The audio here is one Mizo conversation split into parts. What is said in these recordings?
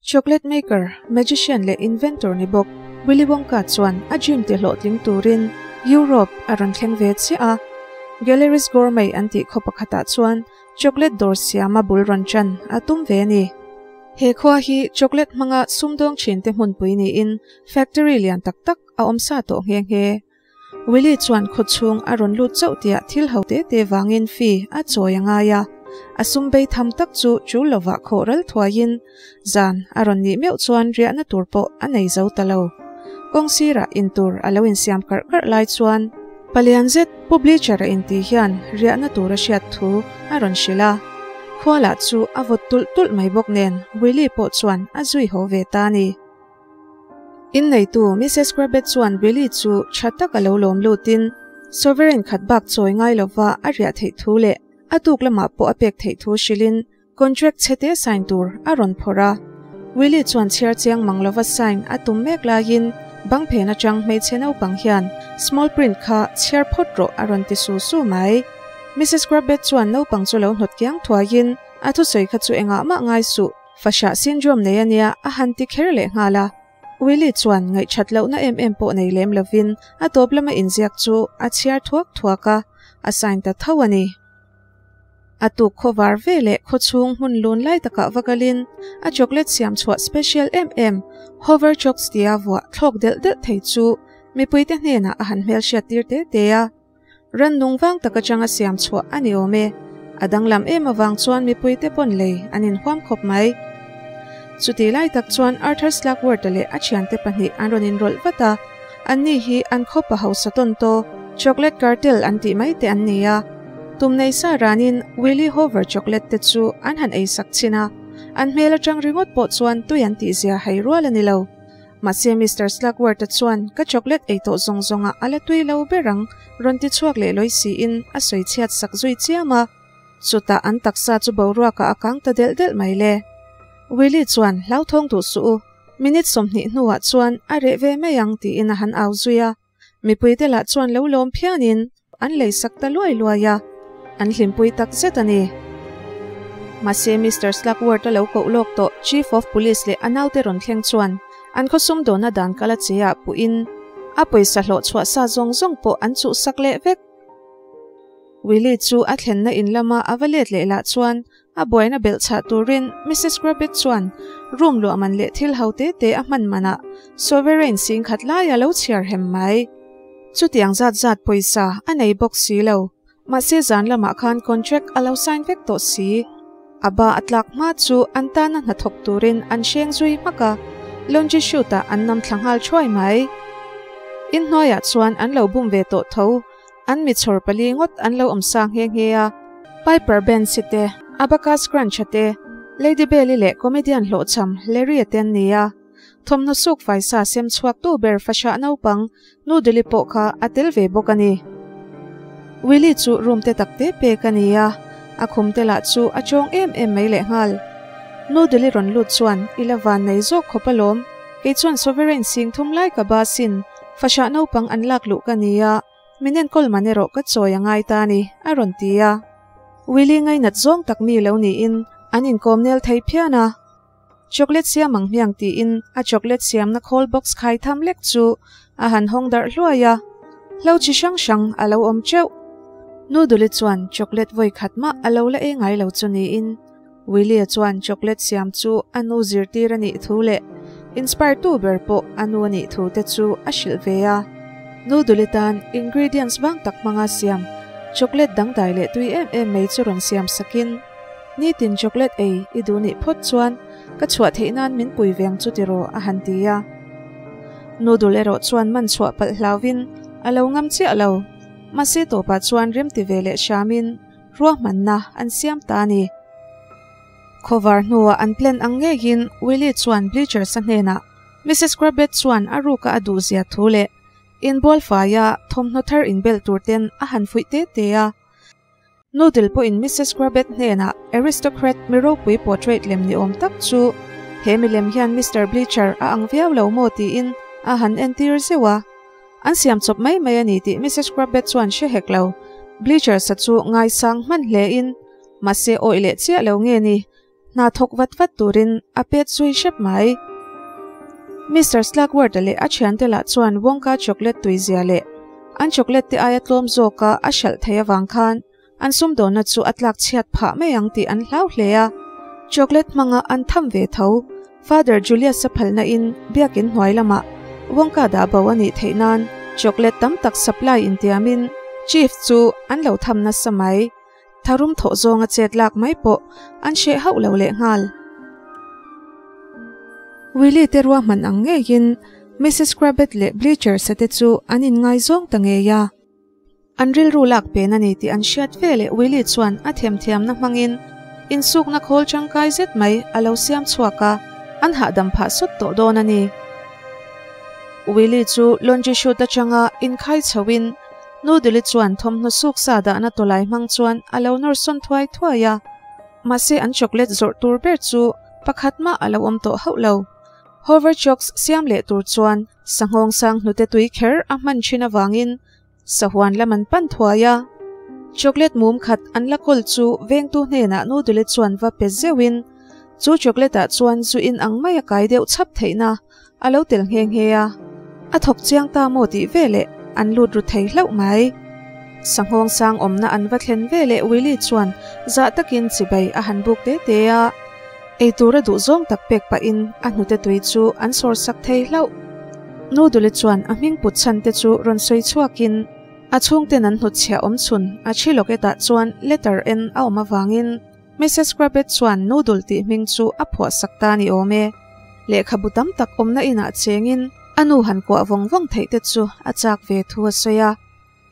Chocolate maker, magician leh inventor ni bawk Willy Wonka chuan a dream ti hlawhtling turin Europe a rawn thleng ve chiah a. Galleries Gourmet an tih khaw pakhatah chuan chocolate dawr siama bul rawn ṭan a tum ve a ni. He khua hi chocolate hmanga sumdawng ṭhinte hmunpui niin factory lian tak tak a awm sa tawh nghe nghe. Willy chuan khawchhung a rawn lut chauh tiah thil ho te te vangin fee a chawi a ngai a, a sum bei tham tak chu ṭul lovah khawh ral thuaiin zan a rawn nih meuh chuan riahna tur pawh a nei zo ta lo. Kawng sirah in tur a lo insiam karh karh lai chuan palian zet Pu Bleacher a intih hian riahna tur a hriat thu a rawn hrilh a, khua lah chu a vawt tulh tulh mai bawk nen Willy pawh chuan a zui haw ve ta a ni. Inneitu Missus Crabbet chuan Billy chu tha tak a lo lawm lutin Sovereign khat bak chawi ngai lova a riah theih thu leh a tuk lamah pawh a pek theih thu hrilhin contract chhete sign tur a rawn phawrh a. Willie chuan chhiar chiang mang lova sign a tum mek laiin bang phen atang hmeichhe naupang hian small print kha chhiar phawt rawh a rawn ti su su mai. Missus Crabbet chuan naupang chu lo hnawt kiang thuaiin a thusawi kha chu engah mah ngai suh. Fahriah syndrome nei a nia a han ti kher leh nghal a. Willie chuan ngaihṭhat lohna em em pawh nei lem lovin a tawp lama inziak chu a chhiar thuak thuak a, a sign ta tho a ni. A tuk khawvar ve leh khawchhung hmun lun lai takah va kalin a chocolate siam chhuah special em em Hover Chocks tia vuah thlawk delh delh thei chu mipuite hnenah a han hmelhriat tir te te a. Rannung vang tak atanga siam chhuah a ni awm e. A danglam em avang chuan mipuite pawn lei an inhuam khawp mai. Chutih lai tak chuan Arthur Slugworth-a leh a thiante pahnih an rawn inrawlh vat a, anni hi an khawpa hausa tawn taw, chocolate cartel an tih mai te an ni a. Tum nei sa ranin Willy Hover chocolate te chu an han eisak chhin a, an hmel atang ringawt pawh chuan tui an tihzia hai rual a ni lo. Mahse Mister Slugworth-a chuan ka chocolate ei tawh zawng zawngah a la tui lo ber ang rawn ti chhuak leh lawi siin a sawi chhiat sak zui chiam a. Chutah an taksa chu boruakah a kang ta delh delh mai le. Willie chuan hlauthawng duh suh u, minute 20 hnuah chuan a reh ve mai ang tiin a han au zui a. Mipuite lah chuan lo lawm phianin an lei sak ta luai luai a, an hlimpui tak zet a ni. Mahse Mister Slugworth-a lo koh lawk tawh Chief of Police leh a naute rawn thleng chuan an khawsum dawna dan kal a che ah puhin a pawisa hlawh chhuah sa zawng zawng pawh an chuhsak leh vek. Willie chu a thlenna in lama a va let leh lah chuan A buaina belh chhah turin Missus Crabbet chuan room luah man leh thil ho te te a hman manah Sovereign sing khat lai a lo chhiar hem mai. Chutiang zat zat pawisa a nei bawk si lo. Mahse zan lamah khan contract a lo sign vek tawh si. A ba a tlak hma chu an tana hnathawk turin an hreng zui hmak a, laundry chute ah an nam thla nghal thuai mai. Inhnuaiah chuan an lo bum ve tawh tho. An mi chhawr pali ngawt an lo awm sa nghe nghe a. Piper Benz-i te, Abacus Crunch-a te, Lady Bell-i leh comedian hlawhchham Larry-a te an ni a. Thawmhnaw suk faisa sem chhuak tu ber fahrah naupang Noodle-i pawh kha a tel ve bawk a ni. Willie chu room te tak te pek a ni a, a khum te lah chu a chawng em em mai lehnghal. Noodle-i rawn lut chuan i la van nei zawk khawp alawm, kei chuan Sovereign sing thum lai ka ba sin, fahrah naupang an lak luh ka ni a. Min enkawl man erawh ka chawi a ngai ta a ni, a rawn ti a. Willie ngainat zawng tak mi lo niin an inkawm nel thei phian a. Chocolate siam ang hmiang tiin a chocolate siamna khawl box khai tham lek chu a han hawng darh hluai a. Hlo chi hrang hrang a lo awm teuh. Noodle-i chuan chocolate vawi khat mah a lo la ei ngai lo chu niin Willie-a chuan chocolate siam chu a nu zirtir a nih thu leh inspire tu ber pawh a nu a nih thu te chu a hrilh ve a. Noodle-i tan ingredients vang tak hmanga siam chocolate dangdai leh tui em em mai chu rawn siam sakin, Nitin chocolate ei i duh nih phawt chuan ka chhuah theih nan min pui veng chu tiraw a han ti a. Noodle erawh chuan man chhuah palh hlauvin a lo ngam chiah lo. Mahse tawpah chuan remti ve leh hramin Ruahmanna an siam ta a ni. Khawvar hnuah an plan ang ngeiin Willie chuan Bleachers-a hnenah Missus Crabbet chuan a ruka a duhzia thu leh inbual faia thawmhnaw thar inbel tur ten a han fuih te te a. Noodle pawhin Missus Crabbet hnenah aristocrat mi ropui portrait lem ni awm tak chu he milem hian Mister Bleacher a ang viau lo maw tiin a han entir zeuh a. An siam chawp mai mai a ni tih Missus Crabbet chuan hre hek lo. Bleacher sa chu ngaisang hman hle in, mahse awih leh chiah lo nge ni? Hna thawk vat vat turin a pet zui hrep mai. Mister Slugworth-a leh a thiante lah chuan Wonka chocolate tuizia leh an chocolate te aia tlawm zawka a hralh thei avang khan an sumdawnna chu a tlak chhiat phah mai ang tih an hlau hle a. Chocolate hmanga an tham ve tho. Father Julius-a phalna in biakin hnuai lamah Wonka dah bo a nih theih nan chocolate tam tak supply intiamin Chief chu an lo tham nasa mai. Tharum thawh zawnga chet lak mai pawh an hreh hauh lo leh nghal. Willie te ruahman ang ngeiin Missus Crabbet leh Bleachers-a te chu an inngaizawng ta ngei a. An rilru lak pen a ni tih an hriat ve leh Willie chuan a themthiamna hmangin insukna khawl tangkai zet mai a lo siam chhuak a, an hahdam phah sawt tawh dawn a ni. Willie chu laundry chute atanga inkhai chhoin Noodle-i chuan thawmhnaw suk sa dahna tawlai hmang chuan a lo nawr sawn thuai thuai a, mahse an chocolate zawrh tur ber chu pakhat mah a lo awm tawh hauh lo. Hover Chocks siam leh tur chuan sanghawng sang hnute tui kher a hman thin avangin sahuan lam an pan thuai a. Chocolate mum khat an la kawl chu vengtu hnenah Noodle-i chuan va pe zeuhin chu chocolate-ah chuan zu in ang mai a kai deuh chhap theihna A lo tel nghe nghe a, a thawk chiang ta maw tih veleh an lut ru thei hlauh mai. Sanghawng sang awmna an va thlen veleh Willie chuan zah takin chibai a han buk te te a, eitur a duh zawng tak pek pahin a hnute tui chu an sawr sak thei hlauh. Noodle chuan a hming put chhan te chu rawn sawi chhuakin a chhungten an hnutchhiah awm chhun a thi locket-ah chuan letter N a awm avangin, Missus Crabbet chuan Noodle tih hming chu a phuah sak ta ni awm e. Lehkhabu tam tak awmna inah chengin a nu han kuah vawng vawng theih te chu a chak ve thu a sawi a.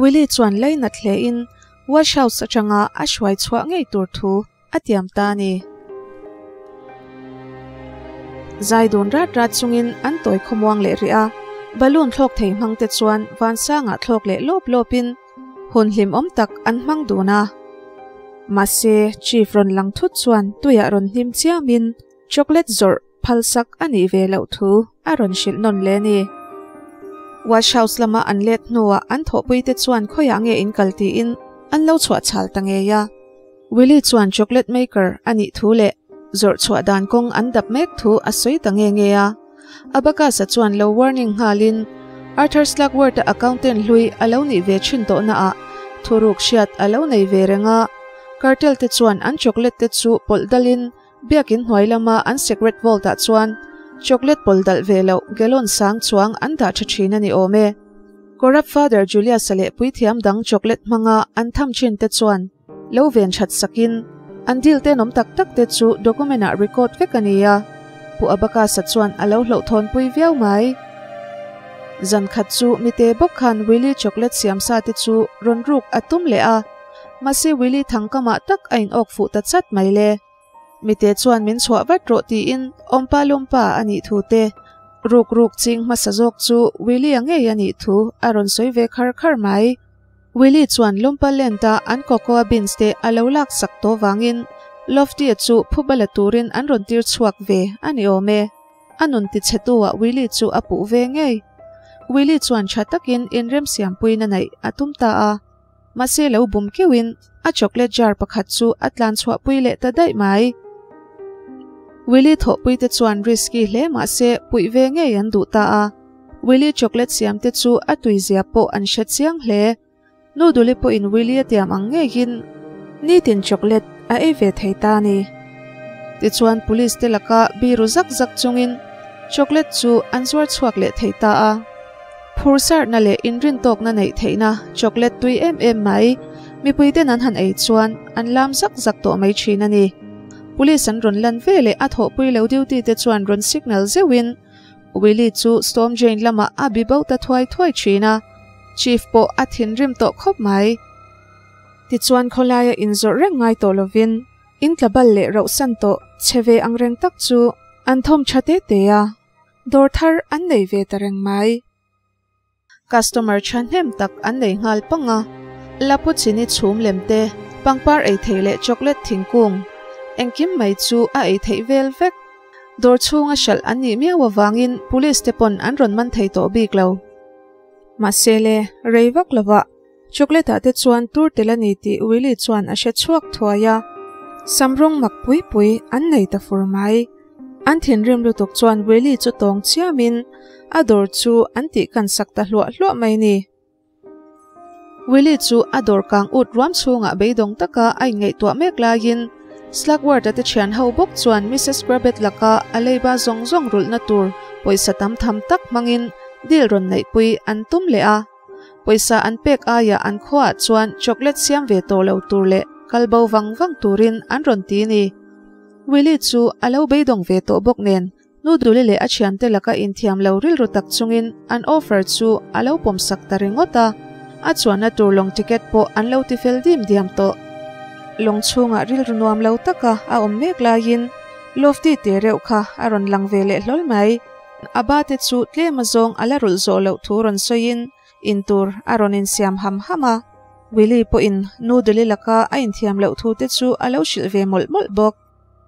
Willie chuan leinat hlein Wash House atanga a hruai chhuah ngei tur thu a tiam ta a ni. Zai dun rat rat chungin an tawi khawmuang leh rih a, balloon thlawk thei hmang te chuan vansangah thlawk leh lawp lawpin Hun hlimawm tak an hmang dun a. Mahse, Chief rawn lang thut chuan tuiah rawn hnim chiamin chocolate zawrh phalsak a nih ve loh thu a rawn hrilh nawn leh a ni. Wash house lama an let hnuah an thawhpuite chuan khawiah nge in kal tiin an lo chhuah chhal ta ngei a. Willie chuan chocolate maker a nih thu leh zawrh chhuah dan kawng an dap mek thu a sawi ta nge nge a. Abacus-a chuan lo warning nghalin Arthur Slugworth-a accountant hlui a lo nih ve thin tawhnaah thuruk hriat a lo nei ve reng a. Cartel te chuan an chocolate te chu pawlh dalin biakin hnuai lama an secret vault-ah chuan chocolate pawlh dalh ve loh gallon sang chuang an dah tha thin a ni awm e. Corrupt Father Julius-a leh puithiam dang chocolate hmanga an tham thin te chuan Lo ven that sakin, an deal tenawm tak tak te chu document ah record vek a ni a, Pu Abacus-a chuan a lo hlauhthawnpui viau mai. Zan khat chu mite bawk khan Willie chocolate siam sa te chu rawn ruk a tum leh a, mahse Willie thangkamah tak a in awk fuh ta chat mai le. Mite chuan min chhuah vat rawh tiin awmpa lawmpa a nih thu te, ruk ruk ching hmasa zawk chu Willie-a ngei a nih thu a rawn sawi ve khar khar mai. Willie chuan Lumperland-a an cocoa beans te a lo lak sak tawh vangin Lofty-a chu phuba la turin an rawn tir chhuak ve a ni awm e. A nun tichhetu-ah Willie chu a puh ve ngei. Willie chuan tha takin inremsiampuina neih a tum ta a. Mahse lo bum keuhin a chocolate jar pakhat chu a tlan chhuahpui leh ta daih mai. Willie thawhpuite chuan risky hle mahse puih ve ngei an duh ta a. Willie chocolate siam te chu a tuizia pawh an hre chiang hle. Noodle-i pawhin Willie a tiam ang ngeiin nitin chocolate a ei ve thei ta a ni. Tichuan police te laka biru zak zak chungin chocolate chu an zuar chhuak leh thei ta a. Phur sarhna leh inrintawkna neih theihna chocolate tui em em mai mipui ten an han ei chuan an lam zak zak tawh mai thin a ni. Police an rawn lan ve leh a thawhpui lo duty te chuan rawn signal zeuhin Willie chu Storm Jane lamah a bi bo ta thuai thuai thin a, Chief pawh a thinrim tawh khawp mai. Tichuan khawlaia inzawrh reng ngai tawh lovin in tla bal leh rauh san tawh chhe ve ang reng tak chu an thawm tha te te a, dawr thar an nei ve ta reng mai. Customer thahnem tak an nei nghal pang a, lapu chini chhum lem te, pangpar ei thei leh chocolate thingkung engkim mai chu a ei theih vel vek. Dawr chhunga hralh an nih miau avangin police te pawn an rawn man thei tawh bik lo. Mahse le, rei vak lovah chocolate ah te chuan tur tel a ni tih Willie chuan a hre chhuak thuai a. Sam rawng mak pui pui an nei ta fur mai. An thinrim lutuk chuan Willie chu tawng chiamin a dawr chu an tih kan sak ta hluah hluah mai ni. Willie chu a dawr kang ut ruam chhungah beidawng taka a inngaihtuah mek laiin Slugworth-a te thian ho bawk chuan Missus Crabbet laka a leiba zawng zawng rulhna tur pawisa tam tham tak hmangin deal rawn neihpui an tum leh a. Pawisa an pek aiah an khuaah chuan chocolate siam ve tawh lo tur leh kal bo vang vang turin an rawn ti ni. Willie chu a lo beidawng ve tawh bawk nen Nu Duli leh a thiante laka inthiam lo rilru tak chungin an offer chu a lo pawmsak ta ringawt a, a chuanna tur lawng ticket pawh an lo ti fel dim diam tawh. Lawng chhungah rilru nuam lo taka a awm mek laiin Lofty te reuh kha a rawn lang ve leh hlawl mai. A ba te chu tlem azawng a la rulh zawh loh thu rawn sawiin in tur a rawn insiam ham ham a. Willie pawhin Nu Duli laka a inthiam loh thu te chu a lo hrilh ve mawlh mawlh bawk.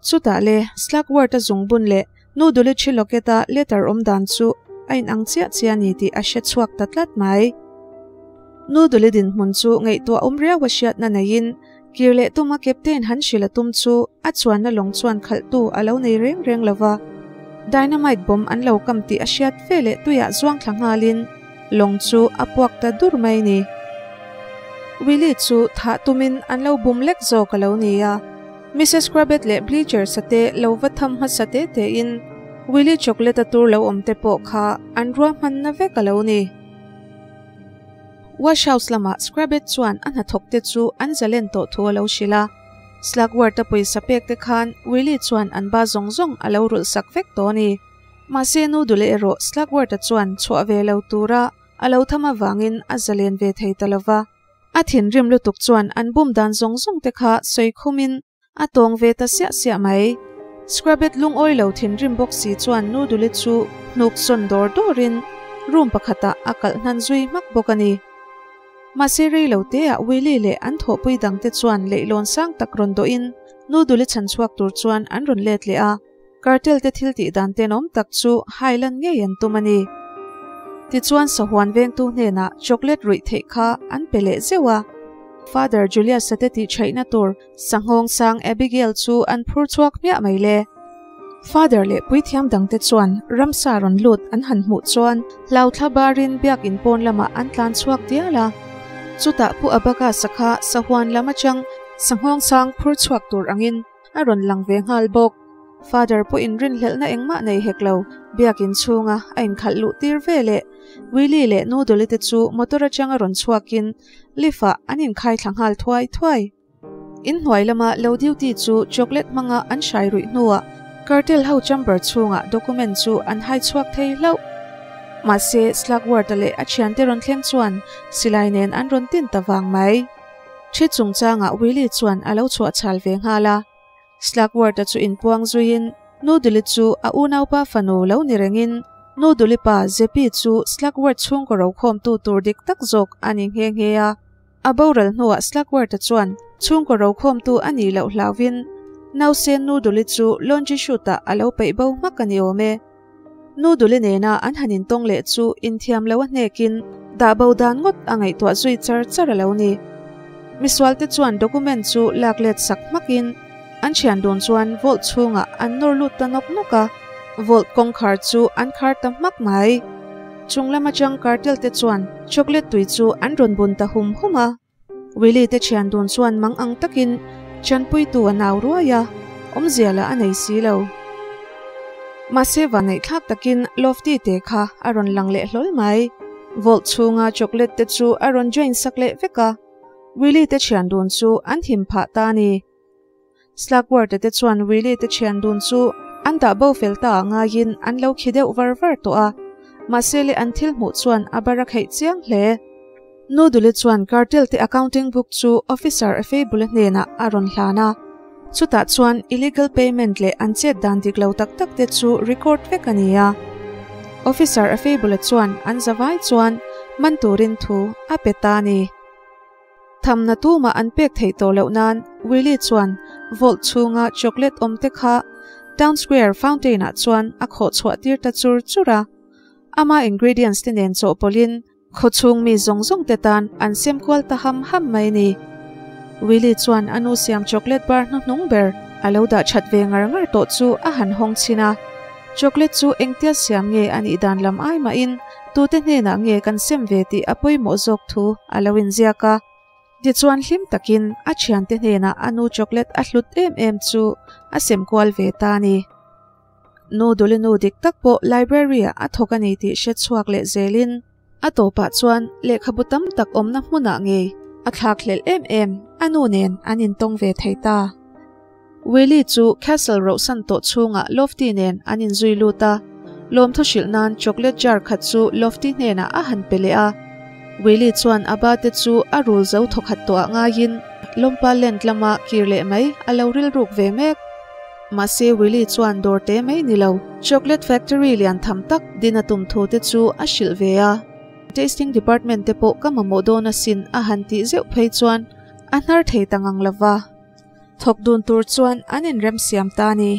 Chutah le, Slugworth-a zungbun leh Nu Dulichi Locket-a letter awm dan chu a inang chiah chiah a ni tih a hre chhuak ta tlat mai. Nu Duli dinhmun chu ngaihtuah awm riau a hriatna neiin, kir leh tuma Captain han hrilh a tum chu a chuanna lawng chuan khalhtu a lo nei reng reng lo va. Dynamite bomb an lo kam tih a hriat ve leh tuiah zuang thla nghalin lawng chu a puak ta dur mai ni. Willie chu thah tumin an lo bum lek zawk a lo ni a. Missus Crabbet leh Bleacher sate lo va tham hmasa te tein Willy Chocolate-a tur lo awm te pawh kha an ruahmanna vek a lo ni. Wash house lamah Scrabbet chuan a hnathawk te chu an zalen tawh thu a lo hrilh a. Slugworth-a pawisa pek te khan Willy chuan an ba zawng zawng a lo rulh sak vek tawh a ni. Mahse Noodle erawh Slugworth-a chuan chhuah ve lo tura a lo tham avangin a zalen ve thei ta lo va. A thinrim lutuk chuan an bum dan zawng zawng te kha sawi khumin a tawng ve ta siah siah mai. Scrabet lungawi lo thinrim bawk si chuan Noodle-i chu hnuk sawn dawr dawrin room pakhatah a kalh hnan zui hmak bawk a ni. Mahse rei lo teah Willie leh an thawhpui dangte chuan leihlawn sang tak rawn dawhin Noodle-i chhan chhuak tur chuan an rawn let leh a. Cartel te thil tih dan tenawm tak chu hailan ngei an tum a ni. Tichuan sahuan vengtu hnenah chocolate ruih theih kha an pe leh zeuh a. Father Julius-a te tih theihna tur sanghawng sang Abigail chu an phur chhuak hmiah mai le. Father leh puithiam dangte chuan ramsa rawn lut an han hmuh chuan hlauthla barin biakin pawn lamah an tlan chhuak dial a. Chutah Pu Abacus-a kha sahuan lam atang sanghawng sang phur chhuak tur angin A rawn lang ve nghal bawk. Father pawh inrinhlelhna engmah nei hek lo, biakin chhunga a inkhalh luh tir ve leh Willie leh Noodle-i te chu motor atanga rawn chhuakin lift ah an inkhai thla nghal thuai thuai. Inhnuai lama lo duty chu chocolate hmanga an hrai ruih hnuah cartel ho chamber chhungah document chu an hai chhuak thei hlauh. Mahse, Slugworth-a leh a thiante rawn thleng chuan silai nen an rawn tin ta vang mai. Thi chungchangah Willie chuan a lo chhuah chhal ve nghal a. Slugworth-a chu inpuang zuiin Noodle-i chu a unaupa fanu lo ni rengin Noodle-i pa Zeppy chu Slugworth chhungkaw rokhawmtu tur dik tak zawk a ni nghe nghe a. A boral hnuah Slugworth-a chuan chhungkaw rokhawmtu a nih loh hlauvin nausen Noodle-i chu laundry chute-ah a lo peih bo hmak a ni awm e. Noodle nena an han intawng leh chu inthiam lo a hnekin dah bo dan ngawt a ngaihtuah zui char char a lo ni. Misualte chuan document chu lak let sak hmakin an thian dun chuan vault chhungah an nawr lut ta nawk nawk a, vault kawngkhar chu an khar ta hmak mai. Chung lam atang cartel te chuan chocolate tui chu an rawn bun ta hum hum a. Willie te thian dun chuan mang ang takin chanpuitu a nau ruai a, awmzia lah a nei si lo. Mahse vanneihthlak takin Lofty te kha a rawn lang leh hlawl mai. Vault chhunga chocolate te chu a rawn join sak leh vek a, Willie te thian dun chu an him phah ta a ni. Slugworth-a te chuan Willie te thian dun chu an dah bo fel ta ah ngaiin an lo khi deuh var var tawh a, mahse le an thil hmuh chuan a bar a kheih chiang hle. Noodle-i chuan cartel te accounting book chu officer Efeibula hnenah a rawn hlan a, chutah chuan illegal payment leh an chet dan dik lo tak tak te chu record vek a ni a. Officer Efeibula chuan an zavai chuan man turin thu a pe ta a ni. Thamna tumah an pek theih tawh loh nan Willie chuan vault chhunga chocolate awm te kha Town Square fountain ah chuan a khawh chhuah tir ta chur chur a. Ama ingredients te nen chawhpawlhin khawchhung mi zawng zawng te tan an sem kual ta ham ham mai ni. Willie chuan a nu siam chocolate bar hnuhnung ber a lo dah that ve ngar ngar tawh chu a han hawng chhin a. Chocolate chu engtia siam nge a nih dan lam ai mahin tute hnenah nge kan sem ve tih a pawimawh zawk thu a lo inziak a. Tichuan hlim takin a thiante hnenah a nu chocolate a hlut em em chu a sem kual ve ta a ni. Nu Dulinu dik tak pawh library-ah a thawk a ni tih hre chhuak leh zelin a tawpah chuan lehkhabu tam tak awmna hmunah ngei a thlak hlelh em em a nu nen an intawng ve thei ta. Willie chu Castle rohsan tawh chhungah Lofty nen an inzui lut a, lawmthu hrilh nan chocolate jar khat chu Lofty hnenah a han pe leh a. Willie chuan a ba te chu a rul zo thawkhat tawhah ngaiin Lawmpa Land lama kir leh mai a lo rilruk ve mek. Mahse Willie chuan dawr te mai ni lo, chocolate factory lian tham tak din a tum thu te chu a hrilh ve a. Tasting department te pawh ka mamawh dawn asin a han tih zeuh phei chuan a hnar thei ta ngang lo va. Thawk dun tur chuan an inremsiam ta a ni.